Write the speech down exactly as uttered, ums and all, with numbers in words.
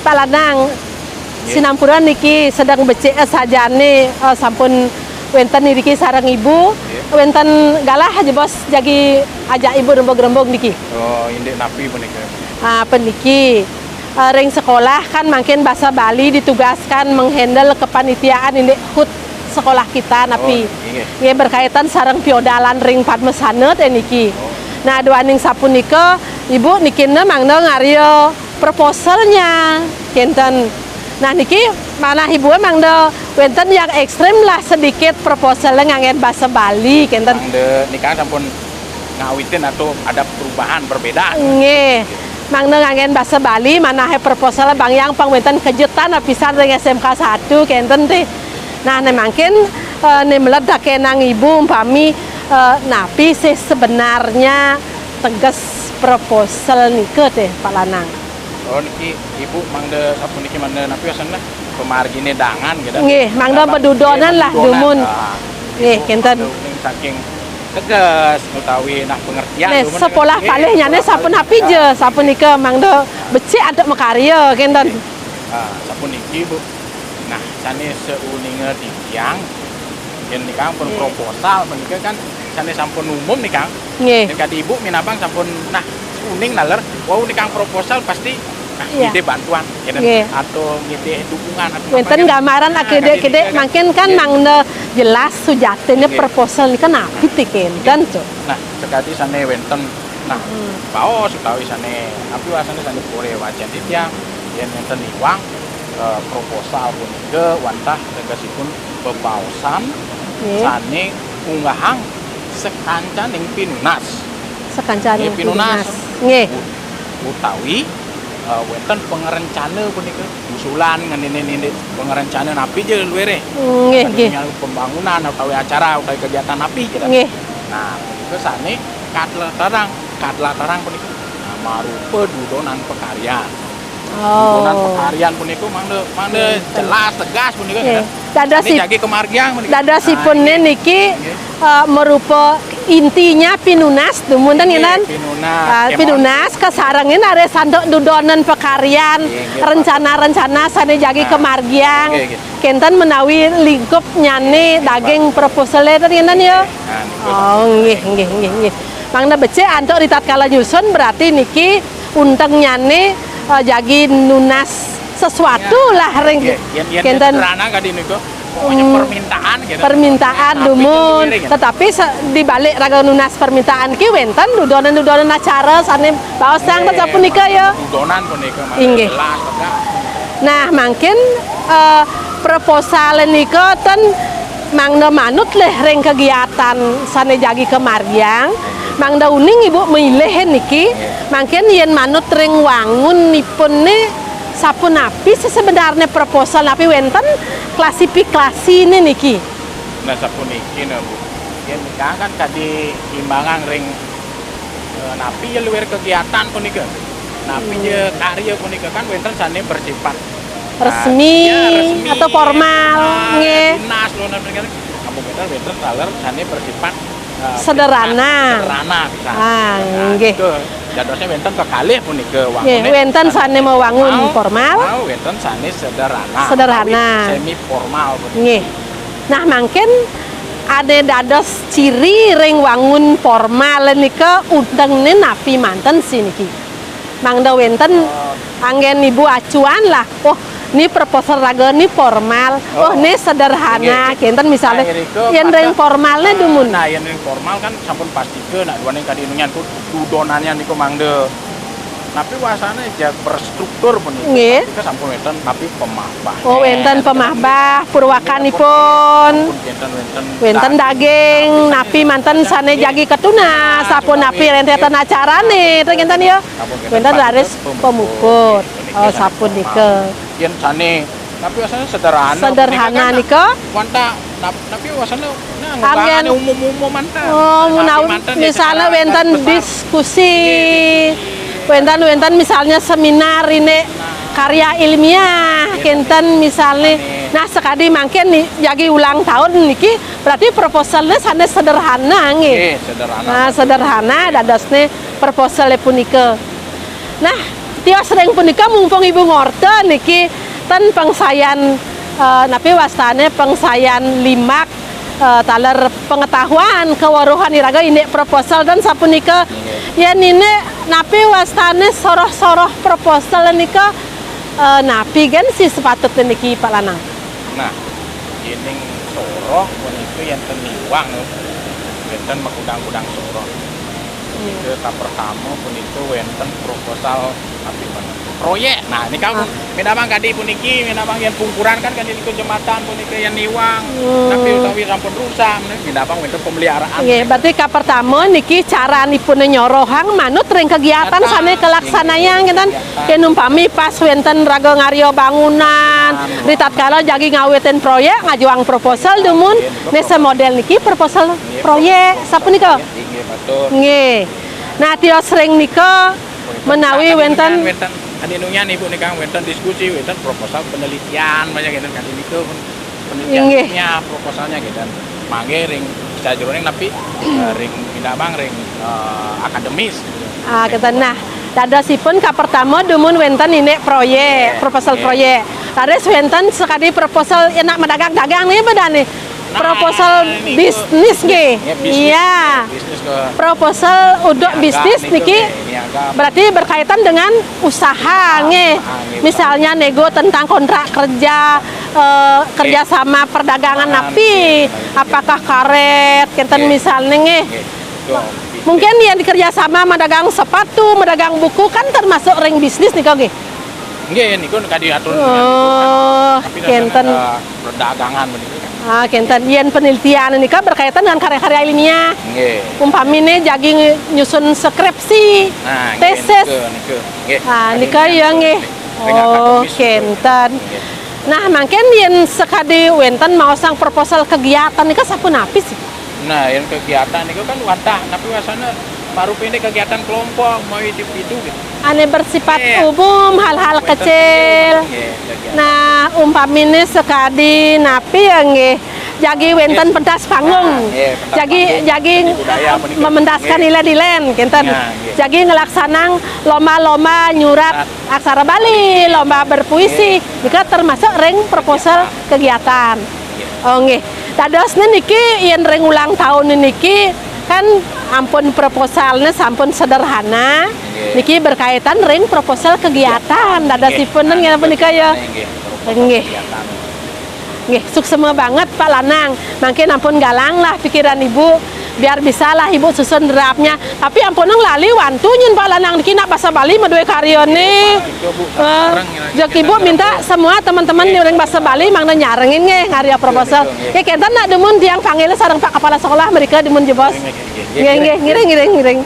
Pak Lanang, nggih, sinampura niki sedeng becik, eh, sajané, eh, sampun wénten niki sareng Ibu. Nggih. Wénten galah aja bos jagi ajak Ibu rembug-rembug niki. Oh, indik napi punika? Ah, puniki, eh, ring sekolah kan mangkin basa Bali ditugaskan menghandle kepanitiaan indik hut sekolah kita napi. Oh, nggih. Nggih, berkaitan sareng piodalan ring Padmasana té niki. Oh. Nah, duaning sapunika, Ibu niki né mangda ngarya proposalnya, kénten. Nah, niki manah Ibu mangda wénten yang ekstrem lah sedikit proposalnya nganggén basa Bali, kénten. Mangda nika sampun ngawitin atau ada perubahan, perbedaan. Nggih. Mangda nganggén basa Bali, manahé proposal bang yang pang wénten kejutan apisan ring S M K satu, kénten tih. Nah, né mangkin, eh, né meled dakénang Ibu umpami, eh, napi sih sebenarnya teges proposal nika tih, Pak Lanang? Oh, niki Ibu mangda sapuniki mangda napi wastané pamarginé dangan gitu. Nggih, mangda bedudonan lah dumun. Ah, nggih, Ibu kénten. Mangda uning saking tegas utawi nah pengertian. Nggih, dumun, sekolah nggih, kalih nyané sekolah sapunapi kalih. Jé, sapunika mangda becik antuk makarya kénten. Ah, sapuniki, Bu. Nah, sané sauninga titiang, yén nikang pun, nggih, proposal menika kan sané sampun umum nikang. Nggih. Yén kadi Ibu minabang sampun, nah, uning naler, wau nikang proposal pasti, nah, iya, ngidih bantuan, kénten, nggih, atau ngidih dukungan atau wénten apa, kan? Gambaran, nah, akédé-kédé, kadi nika kan, mangkin kan, nggih, mangda jelas sujatiné, nggih, proposal nika napi ti kénten, nggih, Cuk. Nah, sakadi sané wénten, nah, hmm, baos utawi sané, napi wastané sané polih wacén titiang, yén wénten iwang, eh, proposal punika wantah tegesipun bebaosan, nggih, sané unggahang sakancaning pinunas. Sakancaning, nggih, pinunas. Pinunas. Nggih. Ut-, utawi, eh, wénten pangarencana punika, usulan ngenénin indik pangarencana napi ja luiré. Nggih, nggih. Ngenénin pembangunan utawi acara utawi kegiatan napi gitu. Nggih. Nah, punika sané katlatarang, katlatarang punika. Nah, marupa dudonan pakaryan. Oh. Dudonan pakaryan punika mangda, mangda, nggih, jelas, tegas punika, nggih, gitu. Dados ini ip-, jagi kemargiang punika. Dadosipun, nah, niki, nggih, eh, merupa intinya pinunas, dumun ten, nggih, ngénten. Pinunas, ah, kémon. Pinunas kasarengin raris antuk dudonan pakaryan, nggih, nggih, rencana-rencana sané jagi, nah, kemargiang. Nggih, nggih. Kénten menawi lingkupnyané daging proposalé ten ngénten ya. Nah, niku. Oh, nggih, nggih, nggih, nggih. Mangda becik antuk ritatkala nyusun berarti niki untengnyané, eh, jagi nunas sesuatu lah ring, nggih, yén, yén kénten. Sederhana kadi niku. Pokoknya, hmm, permintaan gitu. Permintaan, tapi dumun. Tetapi sa-, di balik raga nunas permintaan ki wénten dudonan-dudonan acara sané baos ten, nggih, sapunika ya. Dudonan punika mangda, inggih, jelas, tegak. Nah, mangkin, eh, proposal nika ten mangda manut lih ring kegiatan sané jagi kemargiang, mangda uning Ibu milih niki, mangkin yén manut ring wangunipun né sapunapi sebenarnya proposal napi wénten klasifikasiné niki? Nah, sapuniki nah, Bu. Yén nika kan kadi imbangang ring, eh, napi ya luir kegiatan punika. Napi, hmm, ya karya punika kan wénten sané bersifat resmi, ah, ya, resmi, atau formal, ah, nggih. Dinas lho, napa kan. Ampun wénten, wénten taler sané bersifat, ah, sederhana. Sederhana pisan. Ah, nah, nggih. Itu dadosnya wénten kekalih punika wanguné. Nggih, wénten sané mawangun formal, formal, wénten sané sederhana. Sederhana. Utawi semi formal punika. Nggih. Nah, mangkin ané dados ciri ring wangun formal nika untengné napi manten sih niki? Mangda wénten anggén Ibu acuan lah. Oh, ni proposal raga ni formal. Oh, ni sederhana. Nggih, nggih. Kénten misalnya, nah, irika yén ring formalné, eh, dumun. Nah, yén ring formal kan sampun pastika nak duaning kadi nunyan ku dudonannya niku mangda. Napi wastané jag berstruktur punika. Nggih. Pastika sampun wénten napi pemahbah. Oh, wénten pemahbah, purwakanipun. Sampun kénten wénten, wénten daging, daging, napi manten sané jagi katunas, nah, sapunapi, nggih, rentetan acarané, ten ngénten ya. Sampun kénten wénten raris pemuput. Pemuput. Oh, sapunika. Yén sané, tapi wastané sederhana. Sederhana punika kan nika. Wantah, nap-, tapi wastané, nah, anggén ngunggahané umum-umum manten. Oh, napi menawi manten ya misalnya sederhana wénten besar. Diskusi, nggih, diskusi. Wénten, wénten misalnya seminar ini, nah, karya ilmiah, nggih, kénten misalnya. Amin. Nah, sekadi mangkin ni-, jagi ulang tahun niki, berarti proposalnya sané sederhana, nggih. Nggih, sederhana. Nah, sederhana dadosné proposalé punika. Nah, Tios ring punika, mumpung Ibu ngorta niki ten pangsayan, eh, napi wastane, pangsayan limbak, eh, taler pengetahuan kaweruhan iraga indik proposal ten sapunika. Inggih. Yen indik napi wastane soroh-soroh proposal nika, eh, napi gen sih sepatutne niki, Pak Lanang? Nah, yening soroh punika yen ten niwang, yen ten makudang-kudang soroh. Punika kapertama punika wenten proposal, tapi mana? Proyek. Nah, ini kamu, ah, minabang kadi puniki, minabang yen pungkuran kan kadi niku jembatan puniki yen niwang. Hmm. Tapi utawi sampun rusak, minabang wenten pemeliharaan. Nggih, berarti kapertama niki caranipun nyorohang manut ring kegiatan sane kalaksanayang, ngeten. Kegiatan. Yen umpami pas wenten raga ngarya bangunan, anu, ritatkala jagi ngawitin proyek, ngajuang proposal dumun, nggih, betul. Nggih, semodel niki proposal proyek, sapunika? Inggih, betul. Nggih. Nah, tios ring nika menawi wenten, wenten, wenten, anu, nunyan Ibu nika wenten diskusi, wenten proposal penelitian, banyak ngeten kan, nika pun penelitian, inggih, ilmiah proposalnya gitu. Mangke ring sajeroning napi, eh, ring minabang ring, eh, akademis. Ah, kenten. Nah, dadosipun kapertama dumun wenten indik proyek, proposal proyek. Inggih. Raris wenten sakadi proposal enak madagang-dagang nih, bedane. Nah, proposal ini bisnis nggih. Ya, bisnis. Iya. Bisnis ke proposal untuk niaga bisnis niki, niki nggih, niaga. Berarti berkaitan dengan usaha, usaha, nggih. Ah, nggih, usaha. Misalnya nego tentang kontrak kerja, eh, kerja sama perdagangan napi, nggih, apakah karet, kenten, nggih, misalnya nggih. Nggih. Betul. Mungkin yang dikerja sama madagang sepatu, madagang buku kan termasuk ring bisnis nika nggih. Nggih, niku kadi atur. Oh, tapi kenten. Ada perdagangan begitu kan. Ah, kenten. Yen penelitian nika berkaitan dengan karya-karya ilmiah. Nggih. Umpamine jagi nyusun skripsi, nah, nggih, tesis. Niku, niku. Nggih. Ah, kadi nika ya nggih. Ring akademis niku. Oh, kenten. Nggih. Nah, mangkin yen sekadi wenten maosang proposal kegiatan nika sapunapi sih? Nah, yen kegiatan niku kan wantah, tapi wasana baru pendek kegiatan kelompok, mau itu, itu gitu. Ane bersifat, iya, umum, hal-hal kecil. Wenten kecil, wenten, nggih, kegiatan. Nah, umpamine sekadi napi ya nggih. Jagi wenten, nggih, pentas panggung. Nah, nggih, pentas panggung. Jagi, jagi, seni budaya, eh, menika, mementaskan, nggih, ilen-ilen, kenten. Nah, nggih. Jagi ngelaksanang lomba-lomba nyurat aksara Bali, lomba berpuisi, nggih, nika termasuk ring proposal kegiatan. Nggih. Oh, nggih. Dadosne niki yen ring ulang tahun niki kan ampun proposalne sampun sederhana. Nggih. Niki berkaitan ring proposal kegiatan. Dadosipun nggih, nggih, punika ya. Nggih, proposal kegiatan. Nggih. Nggih, suksema banget Pak Lanang. Mangkin ampun galang lah pikiran Ibu, biar bisa lah Ibu susun draftnya. Tapi ampun nang lali wantu nyun Pak Lanang niki nak basa Bali madue karyane. Nggih, Bu. Eh, sareng, jek Ibu minta semua teman-teman di ring basa Bali mangda nyarengin nggih ngarya proposal. Nggih, nggih, nggih. Nggih, kenten nak dumun tiang panggil sareng Pak Kepala Sekolah mereka dumun jebos. Nggih, nggih, nggih, ngiring, ngiring, ngiring.